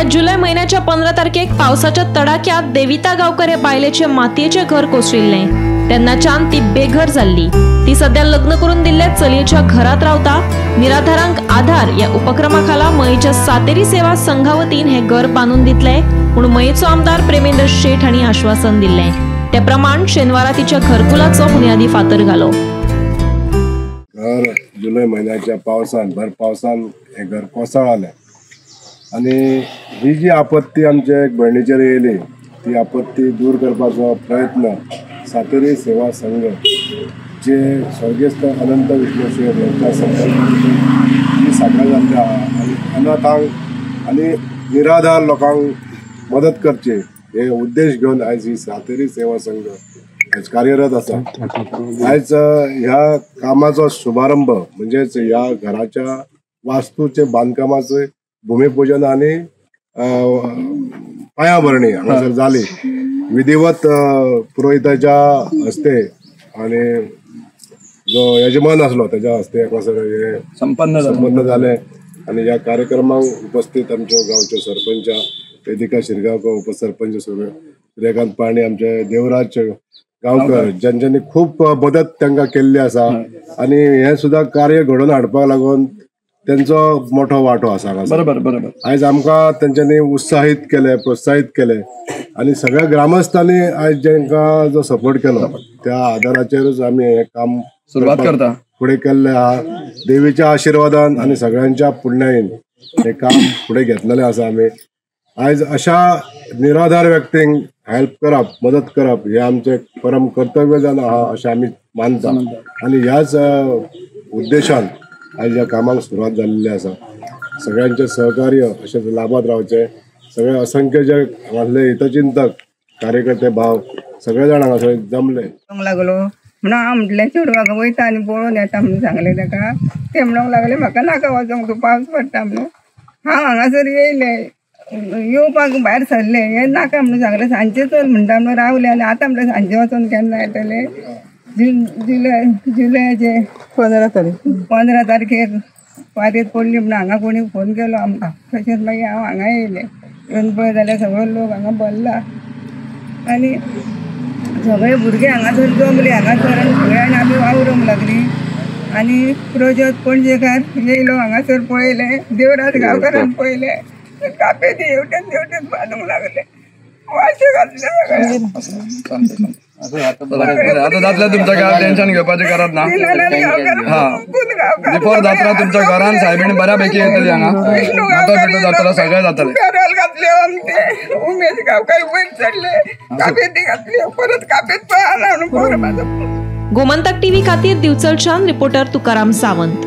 ह्या जुलय म्हयन्याच्या 15 तारखेक पावसाच्या तडाख्यात देविता गांवकर हे बायलेचे मातयेचें घर कोसळिल्लें. तेन्नाच्यान ती बेघर जाल्ली. ती सध्या लग्न करून दिल्ल्या चलयेच्या घरात रावता. निराधारांक आधार ह्या उपक्रमा खाला मयेच्या सातेरी सेवा संघा वतीन हे घर बांदून दितले म्हूण मयेचो आमदार प्रेमेंद्र शेट हांणी आश्वासन दिल्लें. ते प्रमाण शेनवारा तिच्या घरकुलाचो बुन्यादी फातर घालो. घर जुलय म्हयन्याच्या पावसान भर पावसान हे घर कोसळ्ळें आनी ही जी आपत्ती आमच्या एक भयणीचेर येयली ती आपत्ती दूर करपाचो प्रयत्न सातेरी सेवा संघ जे स्वर्गस्थ अनंत विष्णू शेट यांच्या संकल्पनेतून जी साकार जाल्ली आहा आनी अनाथांक आनी निराधार लोकांक मदत करची हे उद्देश घेवन आयज ही सातेरी सेवा संघ आयज कार्यरत आसा. आयज ह्या कामाचो शुभारंभ म्हणजेच ह्या घराच्या वास्तूचे बांदकामाचे भूमिपूजन आनी पायाभरणी हांगासर जाली. विधिवत पुरोहिताच्या हस्ते आनी जो यजमान आसलो तेच्या हस्ते हांगासर हे संपन्न जालें. आनी ह्या कार्यक्रमाक उपस्थित आमच्यो गांवच्यो सरपंच वेदिका शिरगांवकर, उपसरपंच सूर्यकांत पाणी, आमचे देवराज गांवकर ज्यांच्यानी खूब मदत तांकां केल्ली आसा आनी हें सुद्दां कार्य घडोवन हाडपाक लागून तेंचो मोठो वांटो आसा. बरोबर बरोबर. आयज आमकां तेंच्यांनी उत्साहीत केलें, प्रोत्साहीत केलें आनी सगळ्या ग्रामस्थांनी आयज जेंकां जो सपोर्ट केलो त्या आदाराचेरूच आमी हें काम सुरवात करता फुडें केल्लें आहा. देवीच्या आशिर्वादान आनी सगळ्यांच्या पुण्यायेन हें काम फुडें घेतलेलें आसा. आमी आयज अशा निराधार व्यक्तींक हेल्प करप, मदत करप हें आमचें परम कर्तव्य जावन आहा अशें आमी मानता आनी ह्याच उद्देशान आयज ह्या कामाक सुरवात जाल्ली आसा. सगळ्यांचें सहकार्य अशेंच लाभात रावचें. सगळे असंख्य जे हांगासले हितचिंतक कार्यकर्ते भाव सगळे जाण हांगासर जमले. लागलो म्हणून हांव म्हटलें चेडवाक वयता आनी पळोवन येता म्हणून सांगलें ताका. ते म्हणूंक लागले म्हाका नाका वचोंक, तूं पावस पडटा म्हणून. हांव हांगासर येयलें, येवपाक भायर सरलें, हें नाका म्हणून सांगलें. सांजचें चल म्हणटा म्हणून रावलें आनी आतां म्हणलें सांजचें वचोन केन्ना येतलें. जुलयाचे 15 तारखेर वारेत पडली म्हणून हांगा कोणी फोन केलो आमकां. तशेंच मागीर हांव हांगा येयलें. येवन पळय जाल्यार सगळो लोक हांगा भरला आनी सगळे भुरगे हांगासर जमले. हांगासर आनी सगळ्यांनी आमी वावरूंक लागली आनी प्रजोत पणजेकार येयलो हांगासर पळयलें, देवराज गांवकारान पळयलें, कापेती हेवटेन तेवटेन बांदूंक लागले, वाशे घातले सगळे. आता जातलें तुमच्या घरात, टेन्शन घेवपाची गरज ना. बिफोर जात्रा तुमच्या घरान सायबीण बऱ्यापैकी येतली हांगा, नातो बिटो जातलो, सगळें जातलें. पेरोल घातले आमचे, उमेश गांवकार वयर चडले, कापेती घातली, परत कापेत पळयला. गोमंतक टीव्ही खातीर दिवचलच्यान रिपोर्टर तुकाराम सावंत.